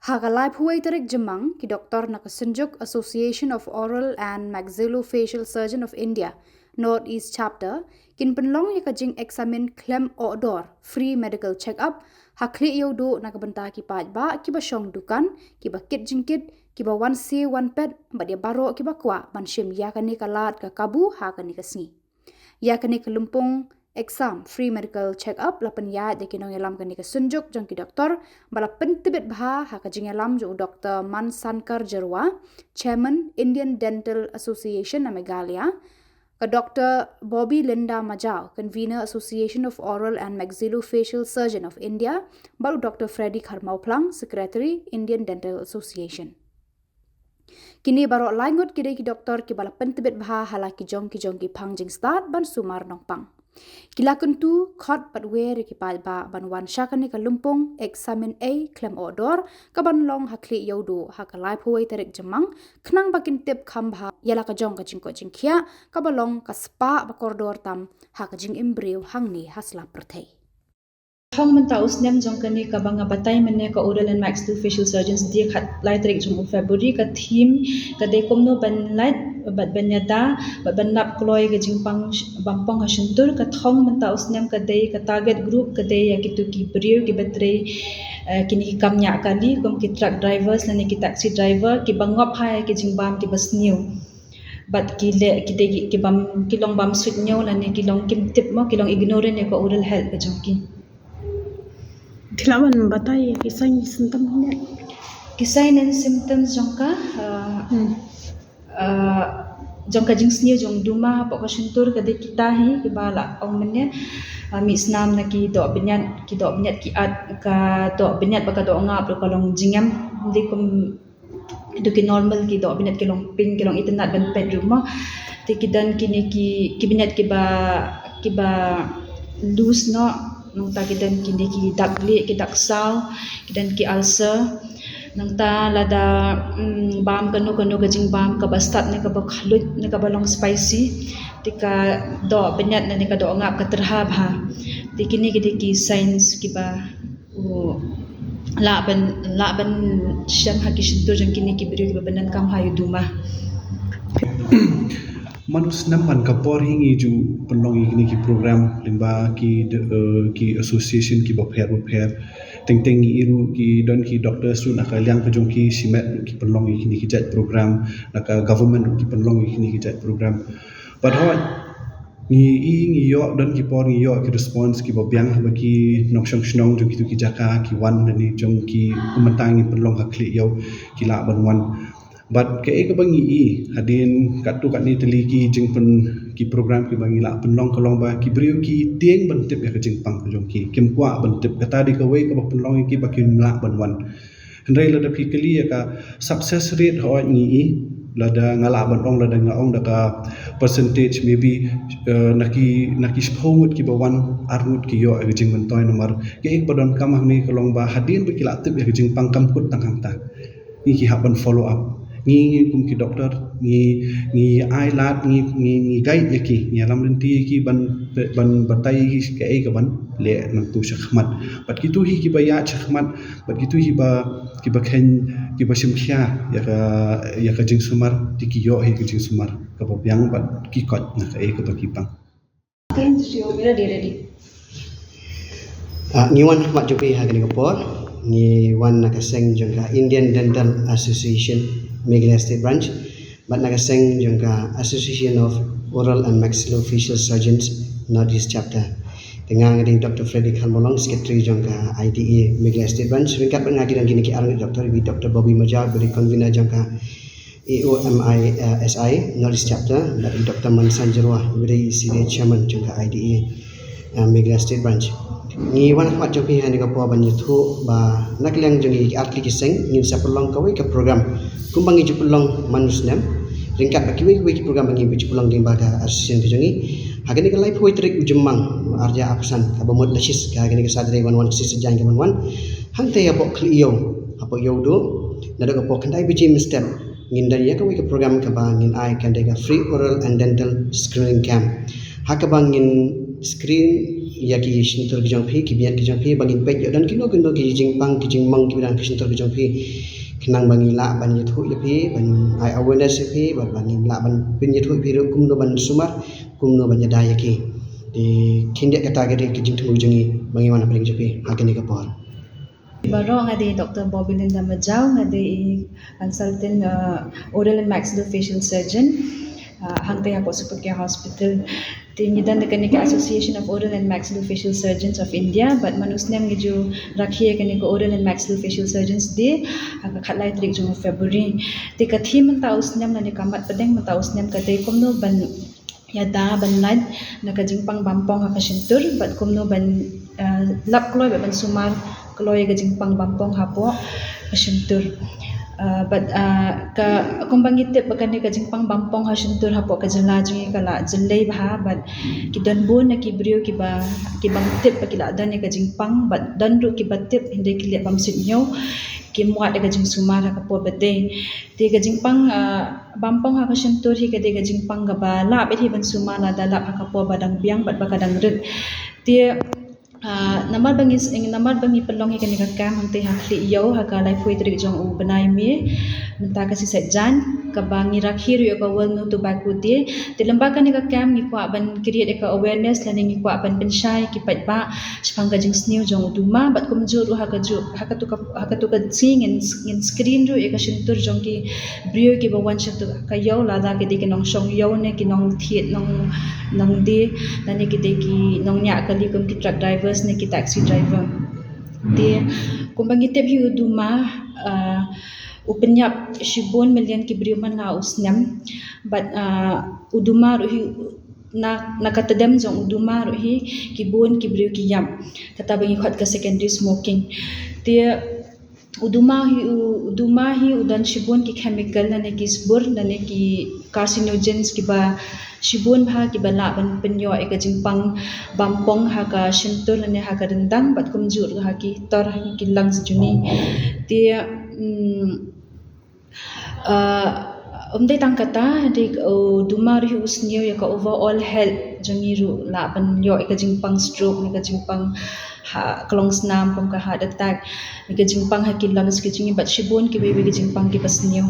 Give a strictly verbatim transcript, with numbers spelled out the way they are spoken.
Ha ka laiphew wei tarik Jymmang, ki doktor na ka Synjuk Association of Oral and Maxillofacial Surgeon of India, North East Chapter, kin pynlong ïa ka jingexamine khlem ohdor, free medical check-up, ha khlieh ïewduh na ka bynta ki paidbah kiba shong dukan, kiba kit jingkit, kiba wan siew wan pet, bad ïa baroh kiba kwah ban shim ïa kane ka lad ka kabu ha kane ka sngi. Ïa kane ka lympung exam free medical check-up la pynïaid da ki nongïalam kane ka synjuk jong ki doktor, ba la pyntbit bha ha ka jingïalam jong u Doktor Mansankar Jyrwa, Chairman Indian Dental Association na Meghalaya, ka Doktor Bobby Linda Majaw, Convener Association of Oral and Maxillofacial Surgeon of India, bad u Doktor Freddy Kharmawphlang, Secretary Indian Dental Association. Kine baroh lai ngut ki dei ki doktor kiba la pyntbit bha ha la ki jong ki jong ki phang jingstad ban sumar nongpang. Ki la kyntu khot bad wer ïa ki paidbah ban wan sha kane ka lympung examine ei khlem ohdor, kaban long ha khlieh ïewduh ha ka laiphew wei tarik Jymmang, khnang ba kin tip kham bha ïa la ka jong ka jingkoit jingkhiah kaba long ka spah ba kordor tam ha ka jingim briew hangne ha sla pyrthei. Thong mynta u snem jong kane kaba nga batai mynne ka Oral and Maxillofacial Surgeons Day, khatlai tarik jong u February, ka theme ka dei kumno ban lait bad ban ïada bad ban lap kloi ka jingpang sh-, bam pong ha shyntur. Ka thong mynta u snem ka dei, ka target group ka dei ïa kito ki briew kiba trei, eh, kine ki kam ñiah kali kum ki truck drivers lane ki taxi driver kiba ngop ha ïa ki jingbam kiba sniew. Bad ki leh ki dei ki, ki bam, ki long bam suit ñiew lane ki long kim tip mo, ki long ignorant ïa ka oral health ka jong ki. Phi lah ban batai ïa ki sign symptom ne? Ki sign and symptoms jong ka, uh, Hmm. uh, jong ka jingsniew jong duma hapoh ka shyntur ka dei kita hi kiba la ong mynne, uh, mih snam na ki doh bniat, ki doh bniat ki at, ka doh bniat bad ka doh ngap ruh ka long jingem, dei kum ito ki normal ki doh bniat ki long pink, ki long itynnad ban peit ruh mo. Te ki don kine ki, ki bniat kiba, kiba loose noh, nangta ki don kine ki dak lieh, ki dak saw, ki don ki ulcer. Nangta lada, mm, bam kano kano ka jingbam kaba stad ne kaba khluit ne kaba long spicy, te ka doh bniat ne ka doh ngap ka tyrha bha. Te kine ki dei ki signs kiba u lah ban, lah ban shem ha ki shyntur jong kine ki briew kiba pyndonkam ha ïa u duma. Man u snem man ka por hi ngi ju pynlong ïa kine ki program lyngba ki de-, eh, ki association kiba pher ba pher. Teng teng ngi ïohi ruh ki don ki doctors ruh na ka liang ka jong ki shimet ruh ki pynlong ïa kine ki jait program, na ka government ruh ki pynlong ïa kine ki jait program. Bad hooid, ngi i, ngi ïoh, don ki por ngi ïoh ki response kiba biang haba ki nongshong shnong jong kito ki jaka ki wan lane jong ki, kumta ngi pynlong ha khlieh ïew ki lah ban wan. Bad kaei kaba ngi i hadien katto katne tylli ki jingpyn, ki program kiba ngi lah pynlong ka long ba ki briew ki tieng ban tip ïa ka jingpang ka jong ki, kim kwah ban tip, kata dei kawei kaba pynlong ïa ki ba kim lah ban wan. Hynrei lada phi kylli ïa ka success rate, hooid ngi i, lada nga lah ban ong, lada nga ong da ka percentage, maybe, eh, na ki, na ki shiphew ngut kiba wan, ar ngut ki ïoh ïa ka jingmyntoi. Namar kaei kaba donkam hangne ka long ba hadien ba ki lah tip ïa ka jingpang, kam kut tang hangta, ngi ki hap ban follow up. Ngi, ngi kum ki doctor ngi, ngi ai lad, ngi, ngi, ngi guide ïa ki, ngi ïalam lynti ïa ki ban, ban batai ïa ki kaei kaban leh nangtu shakhmat. Bad kito hi kiba ïaid shakhmat, bad kito hi ba, kiba kheiñ, kiba shim khia ïa ka, ïa ka jingsumar, te ki ïoh hi ka jingsumar kaba biang bad ki koit na kaei kaba ki pang. Okay, so you're ready, ready. Ah, ngi wan khmat jong phi ha kane ka por, ngi wan na ka seng jong ka Indian Dental Association Meghalaya State Branch, bad na ka seng jong ka Association of Oral and Maxillofacial Surgeons North East Chapter. Te nga, nga dei Doctor Freddy Kharmawphlang, Secretary jong ka I D A Meghalaya State Branch. Ryngkat bad nga ki don kine ki ar ngut doctor, iba dei Doctor Bobby Majaw, iba dei Convener jong ka A O M I, eh, S I North East Chapter, bad i Doctor Mansan Jyrwa, iba dei i Senior Chairman jong ka I D A, eh, Meghalaya State Branch. Ngi wan khmat jong phi ha kane ka por ban ïathuh ba na ka liang jong ngi ki ar tylli ki seng ngin sa pynlong kawei ka program kumba ngi ju pynlong man u snem, ryngkat bad kiwei kiwei ki program ba ngi ju pynlong lyngba ka association ka jong ngi. Ha kane ka laiphew wei tarik u Jymmang, ar hajar arphew san, kaba mut la shish, ka kane ka Saturday wan wan, ka shish saitjaiñ kaban wan. Hangta hapoh khlieh ïew, hapoh ïewduh, naduh ka por khyndai baje mynstep, ngin don ïa kawei ka program kaba ngin ai, kan dei ka free oral and dental screening camp, ha kaba ngin screen ïa ki shyntur ki jong phi, ki miat ki jong phi, ba ngin peit ïoh don kino kino ki jingpang ki jingmong kiba don ha ki shyntur ki jong phi. Khnang ba ngin lah ban ïathuh ïa phi, ban ai awareness ïa phi, bad ba ngin lah ban pynïathuh ïa phi ruh kumno ban sumar, kumno ban ïada ïa ki. Te khyndiat kata ka dei ka jingthmu jong ngi ba ngi wan ha pdeng jong phi ha kane ka por. Baroh, nga dei Doctor Bobby Linda Majaw, nga dei i consultant, uh, oral and maxillofacial surgeon, uh, hangtei hapoh Super Care Hospital. Te ngi don da kane ka Association of Oral and Maxillofacial Surgeons of India, bad man u snem ngi ju rakhe ïa kane ka Oral and Maxillofacial Surgeons Day ha ka khatlai tarik jong u February. Te ka theme mynta u snem lane ka mat pdeng mynta u snem ka dei kumno ban ïada ban lait na ka jingpang bampong ha ka shyntur, bad kumno ban, eh, lap kloi bad ban sumar kloi ïa ka jingpang bampong hapoh ka shyntur. Eh, bad, eh, ka, kumba ngi tip ba kane ka jingpang bampong ha shyntur hapoh ka jylla jong ngi ka la jyllei bha, bad ki don bun na ki briew kiba, ki bym tip ba ki la don ïa ka jingpang, bad don ruh kiba tip hynrei ki leh bymsuidñiew, kim wad ïa ka jingsumar ha ka por ba dei. Te ka jingpang, eh, bampong ha ka shyntur hi ka dei ka jingpang kaba lah beit hi ban sumar lada lap ha ka por ba dang biang bad ba ka dang rit. Te, ah, namar ba ngi, namar ba ngi pynlong ïa kane ka camp hangtei ha Khlieh Ïew ha ka laiphew tarik jong u bnai May, mynta ka shi Saitjaiñ, kaba ngi rakhe ruh ïa ka World No Tobacco Day. Te lyngba kane ka camp ngi kwah ban create ïa ka awareness lane ngi kwah ban pynshai ki paidbah shaphang ka jingsniew jong u duma, bad kumjuh ruh ha ka juh, ha katu ka, ha katu ka sngi ngin, ngin screen ruh ïa ka shyntur jong ki briew kiba wan sha katu ka ïew, lada ki dei ki nongshong ïew ne ki nongthied nong, nongdie, lane ki dei ki nongñiah kali kum ki truck drivers ne ki taxi driver. Te kumba ngi tip hi u duma, ah, u pynïap shibun million ki briew man la u snem, bad, ah, u duma ruh hi na, na ka tdem jong u duma ruh hi ki bun ki briew ki ïap, kata ba ngi khot ka secondary smoking. Te u duma hi u, u duma hi u don shibun ki chemical lane ki sbur lane ki carcinogens kiba shibun bha kiba lah ban pynïoh ïa ka jingpang bampong ha ka shyntur lane ha ka ryndang, bad kumjuh ruh ha ki tor ha ki lungs jong ngi. Te, mm, Uh, ym dei tang kata, dei, uh, u duma ruh hi u sniew ïa ka overall health jong ngi ruh, lah ban ïoh ïa ka jingpang stroke, ïa ka jingpang ha, ka long snam kum ka heart attack, ïa ka jingpang ha ki lungs ki jong ngi bad shibun kiwei kiwei ki jingpang kiba sniew.